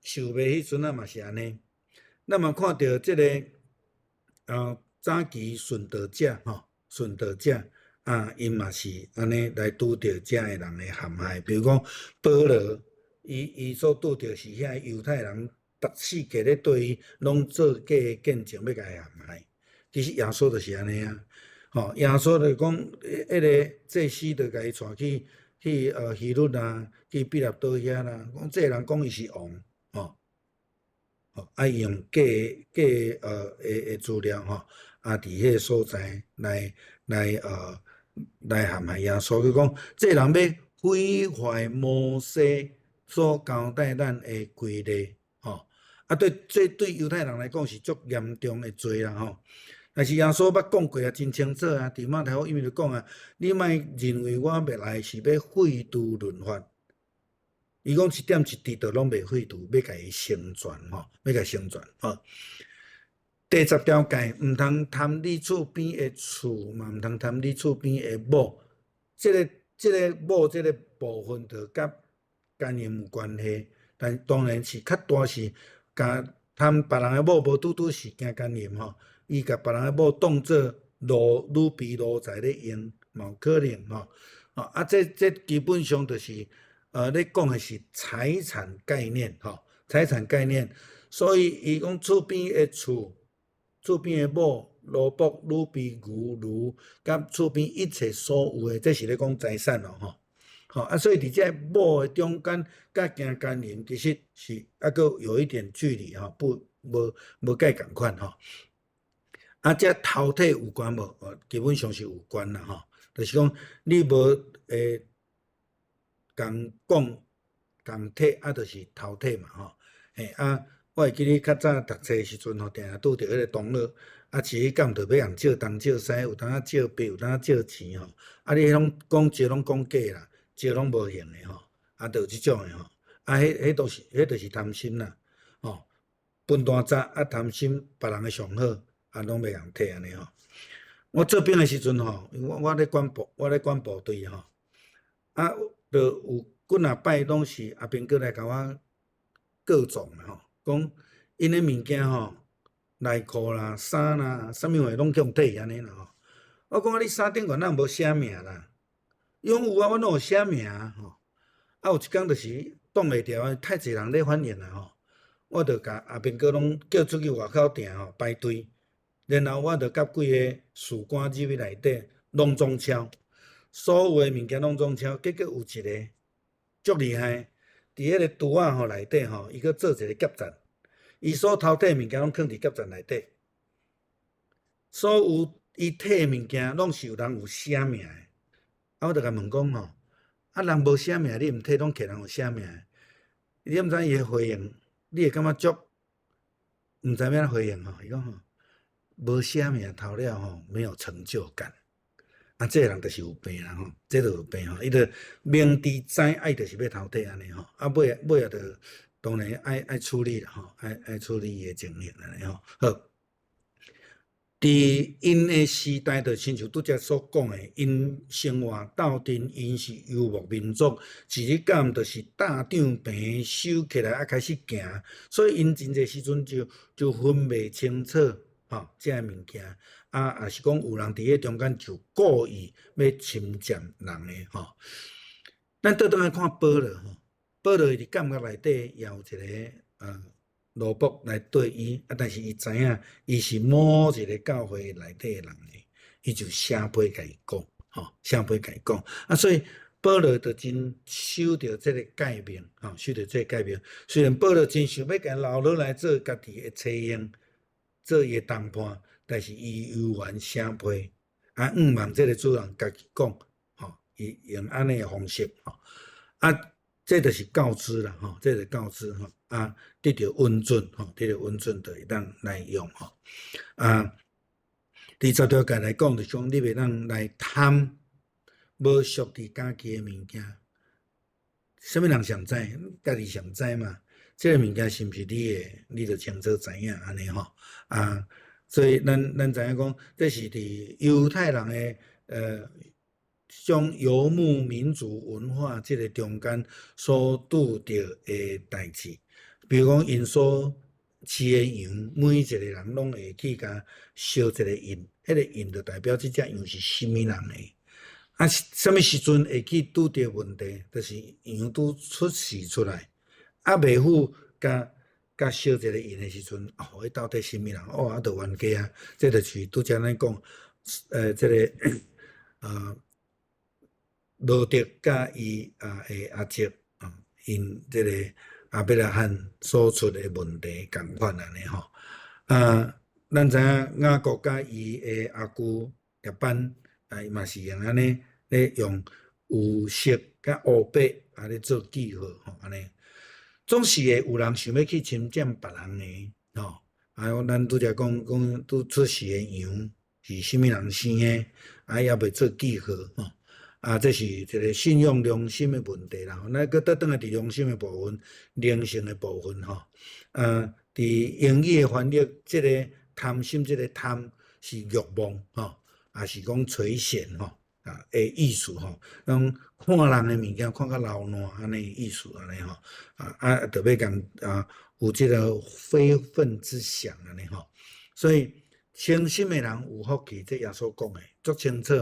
受賣彼陣仔嘛是按呢，咱嘛看著這个早期殉道者吼，殉道者啊，𪜶嘛是按呢來拄著遮个人的陷害。比如講保羅，伊所拄著是遐猶太人，逐四界咧對伊攏做假見證，欲共伊陷害。其實耶穌就是按呢啊，吼，耶穌就講，彼个祭司就共伊帶去希律啊，去彼拉多遐啦，講這个人講伊是王，吼，吼，啊伊用假的資料吼，啊，佇彼个所在來來陷害耶穌，佢講這人欲毀壞摩西所交代咱的規例，吼。啊，對，這對猶太人來講是足嚴重的罪啦，吼。但是耶穌捌講過啊，真清楚啊，佇馬太福音就講啊，你莫認為我欲來是欲廢除律法。伊講一點一滴都攏袂廢除，欲共伊成全吼，欲共成全吼。第十條誡，毋通貪你厝邊的厝，嘛毋通貪你厝邊的某。這個某這個部分，就佮姦淫有關係，但當然是較大是共貪別人的某，無拄拄是驚姦淫吼。伊共別人的某當做奴女婢奴才咧用，嘛有可能吼。啊，這基本上就是，咧講的是財產概念吼，財產概念。所以伊講厝邊的厝、厝邊的某、奴僕、女婢、牛驢，佮厝邊一切所有的，這是咧講財產咯吼。吼啊，所以佇這某的中間，佮驚姦淫，其實是猶閣有一點距離吼，不無無蓋仝款吼。啊，這偷提有關無？基本上是有關啦吼，就是講你無會共講共提，啊，就是偷提嘛吼。嘿啊，我會記得較早讀冊的時陣吼，定定拄著彼个同學，啊，是彼工著欲共借東借西，有當仔借筆，有當仔借錢吼。啊，你彼攏講借攏講假啦，借攏無還的吼，啊，著有這種的吼。啊，彼就是貪心啦，吼，分大雜啊，貪心別人的上好，啊，攏袂共提按呢吼。我做兵的時陣吼，我咧管部隊吼，啊，著有幾若擺攏是阿兵哥來共我告狀吼，講𪜶的物件吼，內褲啦、衫啦，啥物貨攏去予提按呢啦吼。我講啊，你衫頂懸哪無寫名啦？伊講有啊，阮攏有寫名吼。啊，有一工就是擋袂牢啊，太濟人咧反映啦吼。我就共阿兵哥攏叫出去外口埕吼排隊，然後我就佮幾个士官入去內底，攏總抄，所有的物件攏總抄，結果有一个足厲害，佇彼个櫥仔吼內底吼，伊閣做一个夾層，伊所偷提物件攏囥佇夾層內底，所有伊提的物件攏是有人有寫名的。啊，我就共問講吼，啊，人無寫名，你毋提，攏摕人有寫名的，你毋知伊的回應，你會感覺足毋知欲按怎回應吼？伊講吼，無寫名偷了吼，沒有成就感。啊，這个人就是有病啦吼，這就有病吼，伊就明知知愛就是欲偷提按呢吼，啊尾尾仔就當然愛處理啦吼，愛處理伊的情形按呢吼。好，佇𪜶的時代，就親像拄才所講的，𪜶生活鬥陣，𪜶是遊牧民族，一日到晚就是搭帳篷收起來，啊開始行，所以𪜶真濟時陣就分袂清楚吼，這个物件。啊，也是講有人佇彼中間就故意欲侵佔人的吼。咱倒轉來看保羅吼，保羅伊佇監獄內底也有一个奴僕來對伊，啊，但是伊知影伊是某一个教會內底的人呢，伊就寫批共伊講，吼，寫批共伊講。啊，所以保羅就真守著這个誡命，吼，守著這个誡命。雖然保羅真想欲共留落來做家己的妻用，做伊的同伴，但是伊猶原寫批，啊，向望這个主人家己講，吼，伊用按呢的方式，吼，啊，這就是告知啦，吼，這就是告知吼，啊，得著允准，吼，得著允准就會當來用，吼，啊，第十條誡來講，就是講你袂當來貪無屬佇家己的物件，啥物人上知？家己上知嘛。這个物件是毋是你的，你就清楚知影按呢吼。啊，所以咱知影講，這是佇猶太人的種遊牧民族文化這个中間所拄著的代誌。比如講，𪜶所飼的羊，每一个人攏會去共燒一个印，彼个印就代表這隻羊是啥物人的。啊，啥物時陣會去拄著問題？就是羊拄出世出來，啊，袂赴共共燒一个印的時陣，哦，彼到底啥物人？哦，啊，就冤家啊！這就是拄才咱講，這个羅得佮伊啊的阿叔啊，𪜶這个亞伯拉罕所出的問題仝款按呢吼。啊，咱知影雅各佮伊的阿舅拉班啊，伊嘛是用按呢咧用有色佮烏白啊咧做記號吼，按呢。總是會有人想欲去侵佔別人的吼，啊，咱拄才講講拄出世的羊是啥物人生的，啊，猶未做記號吼，啊，這是一個信用良心的問題啦。咱閣倒轉來佇良心的部分、靈性的部分吼，啊，佇英語的翻譯，這個貪心，這個貪是慾望吼，也是講垂涎吼，啊的意思吼，講看人的物件看較流爛按呢意思按呢吼，啊啊特別講啊有這個非分之想按呢吼，所以清心的人有福氣，這耶穌講的足清楚，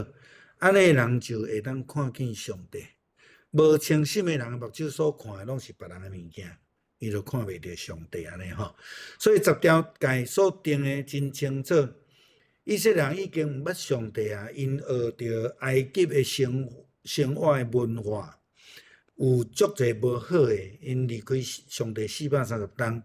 按呢人就會當看見上帝。無清心的人，目睭所看的攏是別人的物件，伊就看袂著上帝按呢吼。所以十條誡所定的真清楚。以色列人已經毋捌上帝啊，𪜶學著埃及的生生活的文化，有足濟無好的，𪜶離開上帝430冬，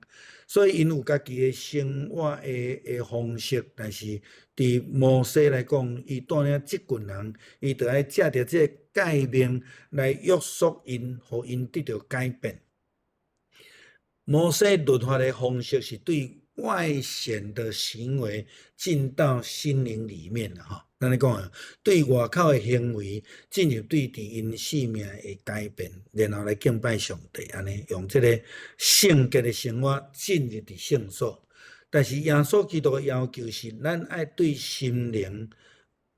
所以𪜶有家己的生活的方式。但是佇摩西來講，伊帶領這群人，伊著愛藉著這個誡命來約束𪜶，予𪜶得著改變。摩西律法的方式是對外顯的行為進到心靈裡面啦，吼，咱咧講啊，對外口的行為進入對佇𪜶生命的改變，然後來敬拜上帝，按呢用這個聖潔的生活進入佇聖所。但是耶穌基督的要求是，咱愛對心靈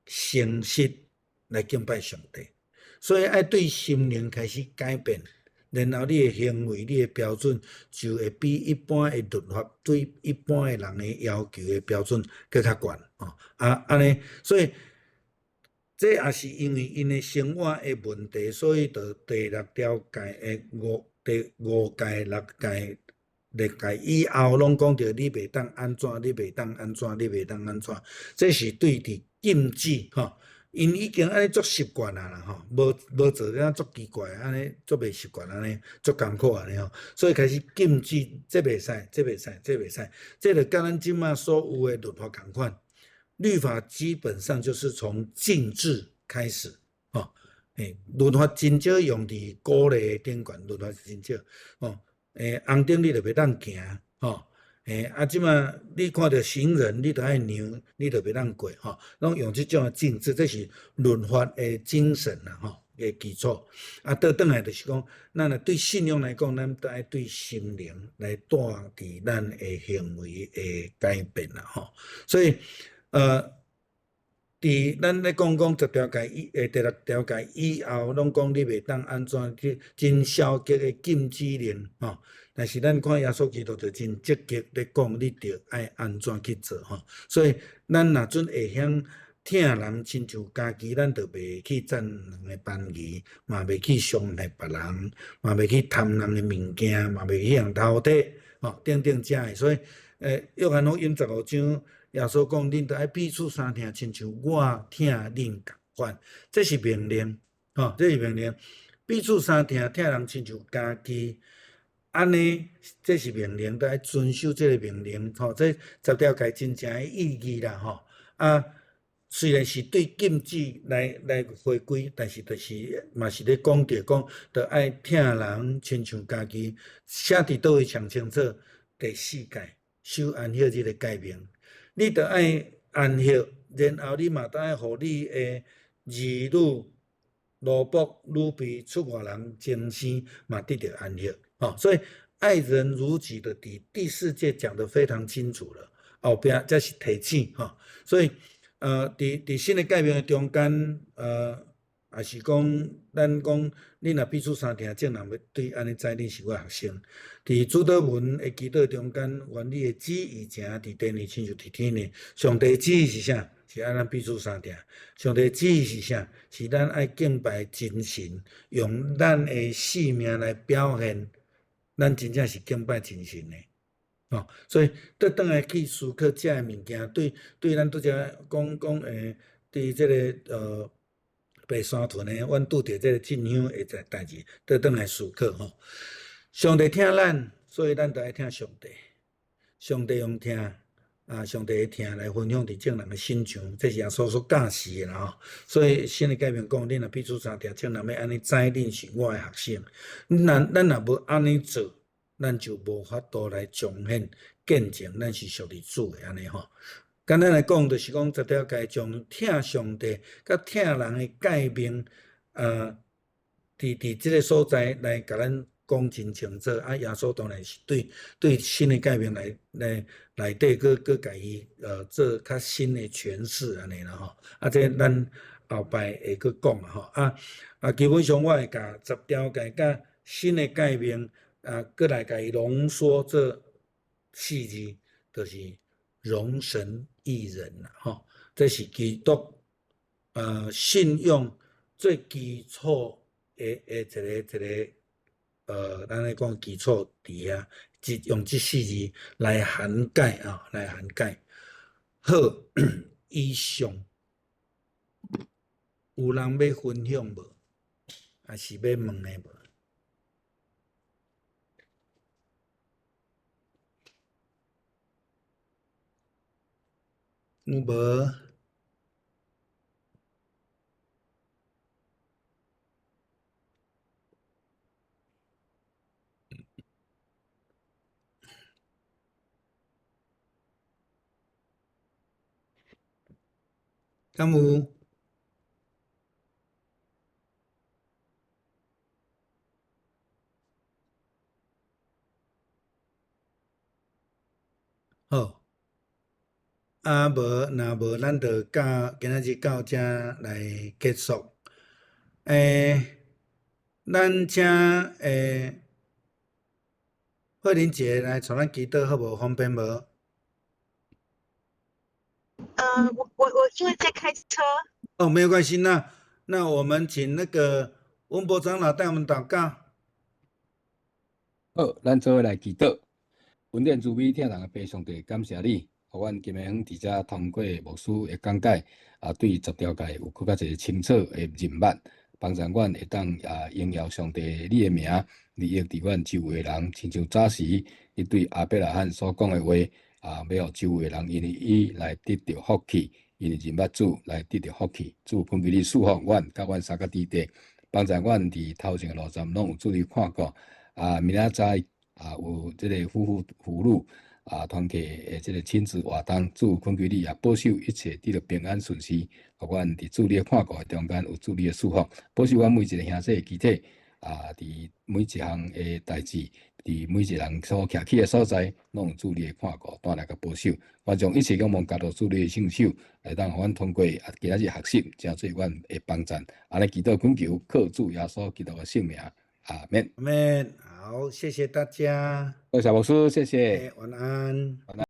誠實來敬拜上帝，所以愛對心靈開始改變。然後你的行為、你的標準就會比一般的律法對一般的人的要求的標準閣較懸吼。啊，按呢，所以這也是因為𪜶的生活的問題，所以就第六條誡的五第五誡、六誡、六誡以後，攏講著你袂當按怎，你袂當按怎，你袂當按怎，這是對佇禁止吼。𪜶已經按呢足習慣啊啦吼，無無做了足奇怪，按呢足袂習慣按呢，足艱苦按呢吼，所以開始禁止，這袂使，這袂使，這袂使，這就佮咱這馬所有的律法仝款。律法基本上就是從禁制開始，吼，欸，律法真少用佇鼓勵頂懸，律法是真少，吼，欸，紅燈你就袂當行，吼。欸，啊，這馬你看著行人，你著愛讓，你著袂當過，吼，攏用這種的禁制，這是律法的精神啦，吼的基礎。啊，倒轉來就是講，咱若對信仰來講，咱著愛對心靈來帶佇咱的行為的改變啦，吼。所以，佇咱咧講講十條誡以，第六條誡以後，攏講你袂當按怎去真消極的禁止令，吼。但是咱看耶穌基督就真積極咧講，你著愛按怎去做吼。所以咱若準會曉疼人親像家己，咱就袂去佔人的便宜，嘛袂去傷害別人，嘛袂去貪人的物件，嘛袂去予偷摕，吼等等遮的。所以，約翰福音15章，耶穌講，恁著愛彼此相疼，親像我疼恁仝款。這是命令，吼，這是命令。彼此相疼，疼人親像家己。按呢，這是命令，著愛遵守這個命令，吼，這十條誡真正的意義啦，吼。啊，雖然是對禁止來回歸，但是就是嘛是咧講著講，著愛疼人親像家己，寫佇佗位上清楚。第四誡守安息日的誡命，你著愛安息，然後你嘛著愛予你的兒女、奴僕、女婢、出外人終生嘛得著安息。吼，所以愛人如己的第四誡講得非常清楚了。後壁才是提醒吼，所以佇新的誡命的中間，也是講咱講，恁若彼此相疼，眾人欲對按呢知恁是我學生。佇主禱文的祈禱中間，願你的旨意成佇地呢，親像佇天呢。上帝旨意是啥？是愛咱彼此相疼。上帝旨意是啥？是咱愛敬拜真神，用咱的生命來表現，咱真正是敬拜真神的。吼，所以倒轉來去思考這个物件，對咱拄才講講佇這个白山屯的，阮拄著這个進香的代代誌，倒轉來思考吼。上帝疼咱，所以咱著愛疼上帝。上帝用疼，啊，上帝的疼來分享佇眾人的心腸，這是耶穌所教示的啦吼。所以新的誡命講，恁若彼此相疼，眾人欲按呢知恁是我的學生。咱若無按呢做，咱就無法度來彰顯見證咱是屬於主的按呢吼。簡單來講，就是講十條誡將疼上帝佮疼人的誡命，佇這个所在來共咱講真清楚。啊，耶穌當然是對新的誡命來內底閣閣共伊做較新的詮釋按呢啦吼。啊，這咱後擺會閣講啊吼。啊，基本上我會共十條誡佮新的誡命啊，閣來共伊濃縮做四字，就是榮神益人啦吼。這是基督信仰最基礎的一个，咱咧講基礎佇遐，用這四字來涵蓋啊，來涵蓋。好，以上有人欲分享無？還是欲問的無？有無？敢有？好，啊無，若無，咱就到今仔日到遮來結束。咱請慧玲姐來帶咱祈禱好無？方便無？我因為在開車。哦，沒有關係，那我們請那個溫博長老帶我們禱告。好，咱做伙來祈禱。恩典慈悲疼人的父上帝，感謝你，予阮今暝佇遮通過牧師的講解，啊，對十條誡有閣較一个清楚的認捌，幫助阮會當啊榮耀上帝你的名，利益佇阮周圍人，親像早時你對亞伯拉罕所講的話，啊，欲予周圍人因為伊來得著福氣，因為認捌主來得著福氣。主懇求你賜福阮，佮阮三個弟弟，幫助阮佇頭前的路站攏有注意看顧。啊，明仔載啊有這个夫婦婦女啊團契的這个親子活動，主懇求你也保守一切得著平安順遂，予阮佇主你的看顧的中間有主你的祝福，保守阮每一个兄弟的肢體啊，佇每一項的代誌，佇每一個人所徛起的所在，攏有主你的看顧，帶來佮保守。我將一切仰望交予主你的聖手，來當予阮通過啊今仔日學習，成做阮的幫贊。按呢祈禱懇求，靠主耶穌基督的聖名，阿們。阿們，好，謝謝大家。多謝牧師，謝謝。晚安。晚安。